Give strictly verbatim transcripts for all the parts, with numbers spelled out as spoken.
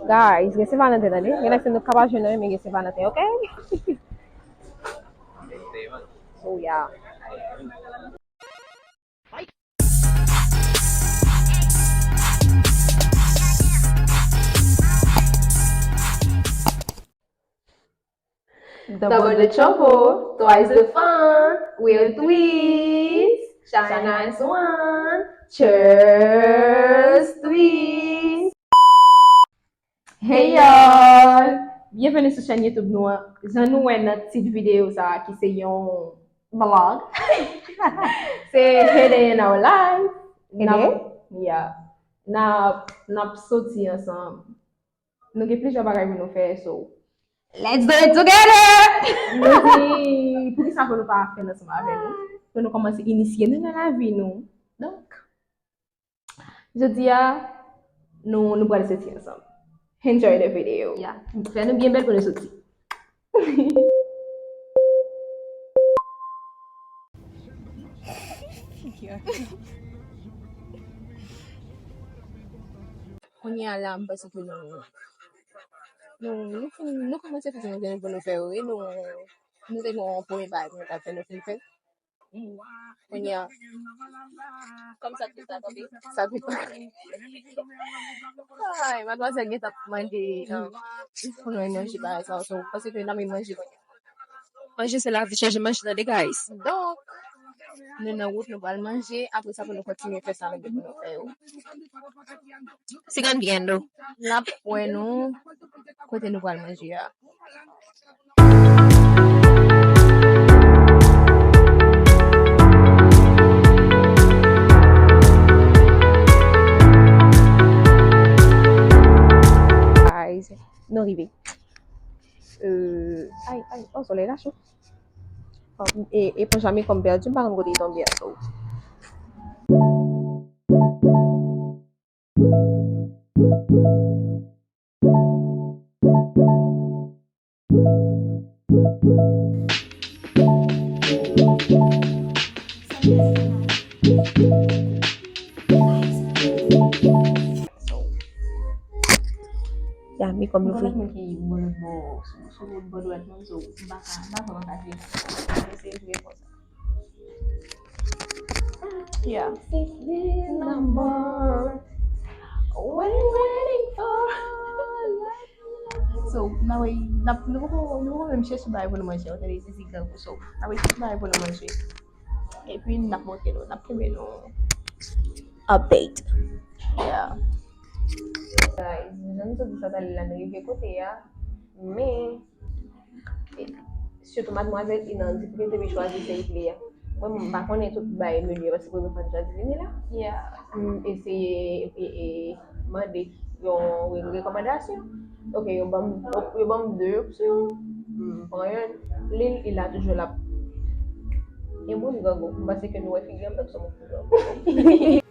Guys, gen Sen Valanten, tande. Gen lè se nou kapab jwenn nan, men gen Sen Valanten, ok? So, yeah. Double the trouble, twice the fun. We're twins. Shine as one. Cheers, twins. Hey y'all! Byenveni sou chèn YouTube nou an. Jan nou wè nan tit videyo sa a, ki se yon vlog, se Hidden in Our Life. N ap, yeah. N ap, n ap soti ansanm. Nou gen plizyè bagay pou nou fè, so. Let's do it together! Nou di, poukisa pou nou pa fè l ansanm avè nou? Pou nou kòmanse inisye nou nan lavi nou. Donk, jodi a, nou, nou pral soti ansanm. Enjoy the video. Yeah. Fè nou byen bèl pou nou soti. Kounye a la, m panse ke nou, nou, nou fin, nou kòmanse fè sa nou te gen pou nou fè yo, wi, nou, nou te gen yon premye bagay pou nou ta fè, nou fin fè. Kounye a, kòm sa t pita tonbe, sa pita. Ay, madmwazèl gentan ap mande, um, pou nou manje bagay sa yo, so, paske n ap manje kounye a. Manje se lavi, chèche manje, tande, guys. Donk, nou nan wout, nou pral manje, apre sa pou nou kontinye fè sa nou gen pou nou fè yo. Sigan viendo. N ap wè nou kote nou pral manje a. Guys, nou rive. Euh, ay, ay, oh, solèy la cho. E, eponj la, men kòm pèdi, m pa konn kote li tonbe a, so. Ya, mi kòm louvri. Mwen ki bò lòt bò, sou, sou lòt bò dwat mwen, so, m pa ka, m pa vrèman ka jwe. Mwen se jwe konsa. Yeah. Sweet number. What you waiting for? So, n a wè, n ap, nou poko, nou poko menm chèche bagay pou nou manje, ou tande, zizi grangou, so, n a wè chèche bagay pou nou manje. Epi, n ap montre nou, n ap kenbe nou update. Yeah. Guys, jan nou sot di sa talè la, nou rive kote a, men, e, sitou madmwazèl Inan di pou l te vin chwazi sa l vle a. Mwen, m pa konnen tout bagay meni a, paske premye fwa m chwazi vini la. Yeah. M eseye, e, e, mande yon re-, rekòmandasyon. Ok, yo ban m, yo ban m de opsyon. M pran youn. Li, li la toujou la. Yon bon grangou. M panse ke nou wè figi a, m tankou se yon bon grangou.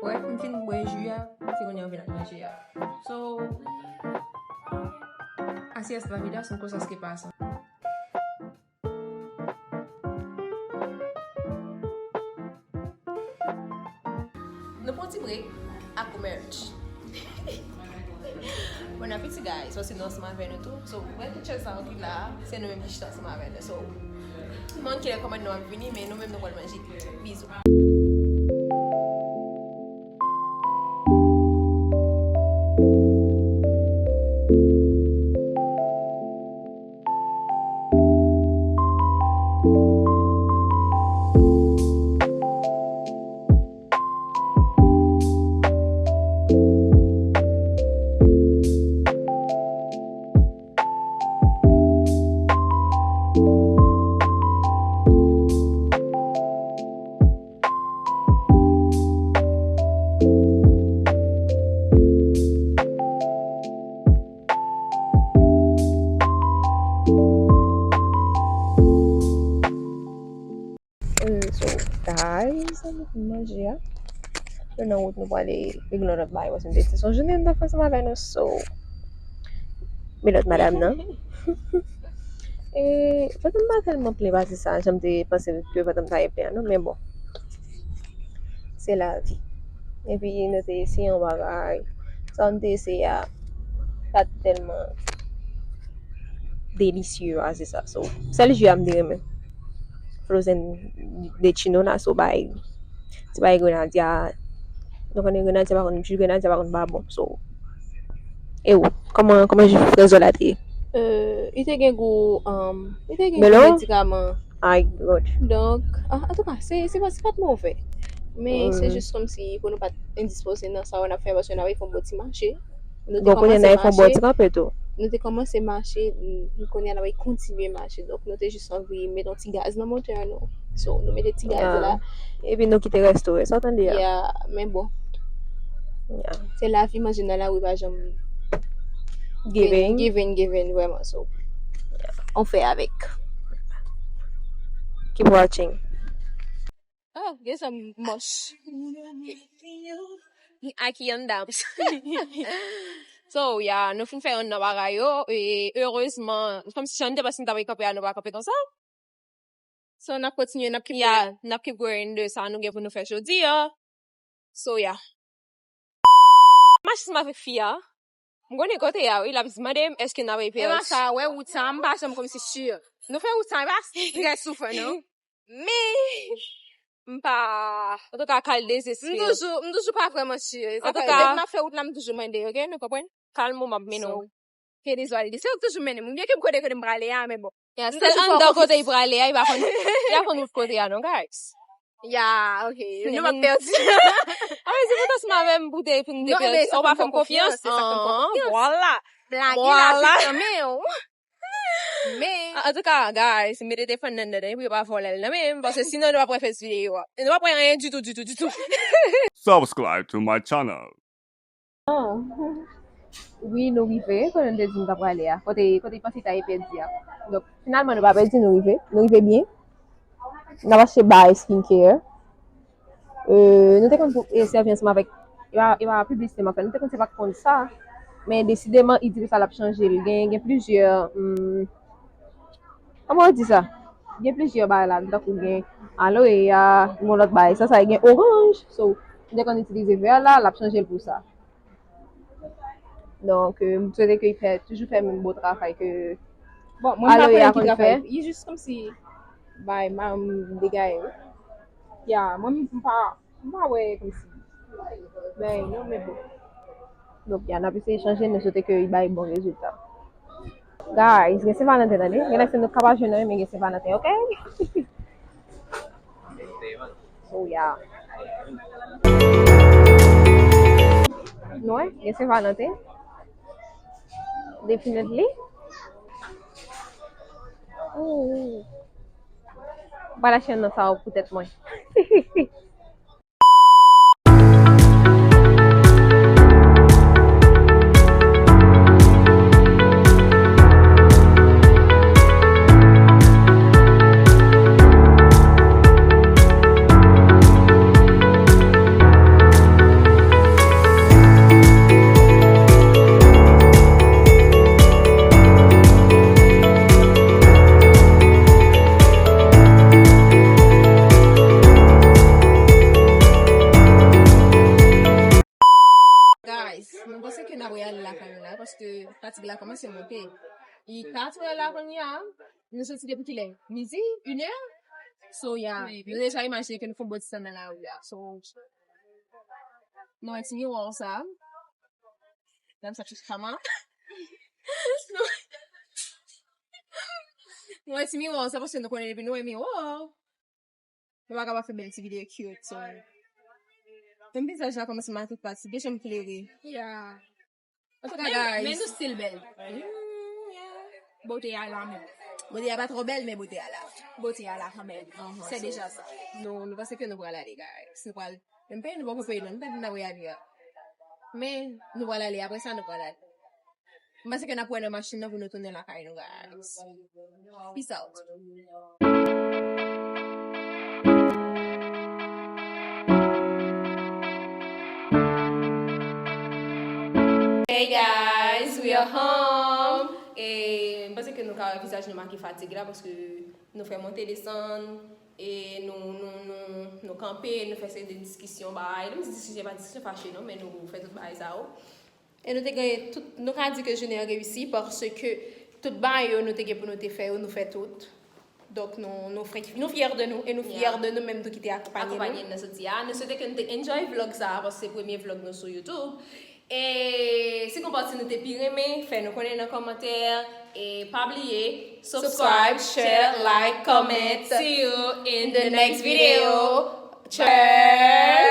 Wè, m fin bwè ji a, se kounye a m vin ap manje a. So, así es la vida, son cosas que pasan. Nou pran ti break ak merch. Bon apeti, guys. Paske nou ansanm avè nou tou. So, wè tout chèz sa yo ki la, se nou menm ki chita ansanm avè nou. So, m pa konn kilè kòmann nou ap vini, men nou menm nou pral manje. Bizou. Nou nan wout, nou prale regle yon lòt bagay, paske m te di se yon jounen m t ap fè ansanm avè nou, so. Men lòt madanm nan. E, fòk m pa tèlman plen pase sa, jan m te panse ke fòk m ta plen an, non, men bon. Se lavi. Epi, nou te eseye yon bagay. Sa nou te eseye a, pa t tèlman delisye pase sa. So, sèl ji a m te renmen. Frozen de Chino la, so bay. Ti bay grenadya. Nou konnen grenadya pa konn, ji grenadya pa konn pa bon. So, e ou, kòman, kòman ji frèzo la te ye? Euh, li te gen gou, um, li te gen gou medikaman. Ay, God. Donk, ah, antouka, se, se pa, se pa t move. Men se jis kòmsi pou nou pa t endispoze nan sa yo n ap fè, paske n ap fè yon bon ti mache. Nou te kòmanse mache. Bon, kounye a n ap fè yon bon ti kanpe tou. Nou te kòmanse mache, n-, kounye a n ap kontinye mache. Donk, nou te jis anvi met yon ti gaz nan motè nou. So, nou mete ti gaz la. Epi nou kite rèsto, sa w tande a? Ya, men bon. Ya. Se lavi, manje nan lari pa janm giving, giving, giving, vrèman. So, on fè avèk. Keep watching. Oh, gen sa m mòch. Aki anndan. So, ya, nou fin fè youn nan bagay yo, e erezman, kòmsi jan n te panse n t ap kanpe a, nou pa kanpe konsa. So, n ap kontinye, n ap keep going. Ya, n ap keep going de sa nou gen pou nou fè jodi a. So, ya. Machism avèk fi a. M konnen kote a, wi, l ap mande m èske n ap pèdi. E masa, wè wout sa, m pa janm kòmsi si. Nou fè wout sa, e pa trè souvan, non? Men, m pa, antouka, kal dezespere. M toujou, m toujou pa vrèman si. Antouka, lè m ap fè wout la, m toujou mande, oke? Nou konprann? Kalm ou, m ap mennen w. So, ke dezole, se ou k toujou mennen m. Oubyen ke m konnen kote m prale a, men bon. Ya, sèl anndan kote li prale a, li pa konn, li pa konn wout kote a, non, guys. Ya, oke. Nou p ap pèdi. A, men se pou ta sma menm pou te, pou m te pèdi. Ou pa fè m konfyans. Vwala. Blage la, vwala. Men, antouka, guys, mete telefòn nan, nan, nan, epi yo pa vòlè l nan men m, paske sinon nou p ap wè fè videyo a. E nou p ap wè anyen ditou, ditou, ditou. Subscribe to my channel. Ah. Wi, nou rive, kote m te di m ta prale a. Kote, kote m panse ta ye pèdi a. Donk, finalman, nou pa pèdi, nou rive. Nou rive byen. N ap achte bagay skincare. Euh, nou te konn pou, e, sèvi ansanm avèk, e pa, e pa piblisite m ap fè. Nou te konn se pa t konn sa. Men desideman, Idrissa l ap chanje l. Gen, gen plizyè, hmm, kòman yo di sa? Gen plizyè bagay la, tankou gen aloe a, gen lòt bagay. Sa, sa gen oranj. So, m te konn itilize vè la, l ap chanje l pou sa. Donk, euh, m swete ke l fè, toujou fè menm bon travay ke aloe a konn fè. Bon, mwen m pa konnen ki travay. Li jis kòmsi bay m degaye, wi. Ya, mwen m pa M pa wè kòmsi. Men, non, men bon. Donk, ya, n ap eseye chanje, nou swete ke li bay bon rezilta. Guys, gen Sen Valanten, tande. Gen lè se nou k ap jwenn nan, men gen Sen Valanten, oke? Oh, ya. Nou wè, gen Sen Valanten. Definitely. Ooh. M pral achte youn nan sa yo pou tèt mwen. Guys, mwen panse ke n ap ale lakay nou la, paske fatig la kòmanse monte. Li katr è la kounye a, nou soti depi kilè? Midi? Inè? So, ya, nou deja imajine ke nou fè yon bon ti tan nan lari a. So, nou wè ti miwa sa. Dam sa chich kama. Nou wè ti miwa sa, paske nou konnen depi nou wè miwa. Nou pa ka pa fè bèl ti videyo cute, so. Menm vizaj la kòmanse mache tout pati, gen jan m klere. Yeah. Antouka, guys. Men nou still bèl. Mm, yeah. Bote a la menm. Bote a pa twò bèl, men bote a la. Bote a la kanmenm. Se deja sa. Nou, nou panse ke nou pral ale, guys. Nou pral, menm peyi nou poko peyi nou, nou pa di n ap ale a. Men, nou pral ale, apre sa, nou pral ale. M panse ke n ap wè nan machin nan pou nou tounen lakay nou, guys. Peace out. Aham. E m panse ke nou ka wè vizaj nou make fatig la, paske nou fè monte desann, e nou, nou, nou, nou kanpe, nou fè seri de diskisyon, bagay. Nou di diskisyon, pa diskisyon fache, non, men nou fè tout bagay sa yo. E nou te gen tout, nou ka di ke jounen an reyisi, paske tout bagay yo nou te gen pou nou te fè yo, nou fè tout. Donk, nou, nou, fre- nou fyè de nou, e nou fyè Yeah. de nou menm tou ki te akonpanye nou. Akonpanye n nan soti a. Nou swete ke nou te enjoy vlog sa a, paske se premye vlog nou sou YouTube. E si gon pati nou te pi renmen, fè nou konnen nan kòmantè. E pa bliye, Subscribe, share, like, comment. See you in The next video. Cheers!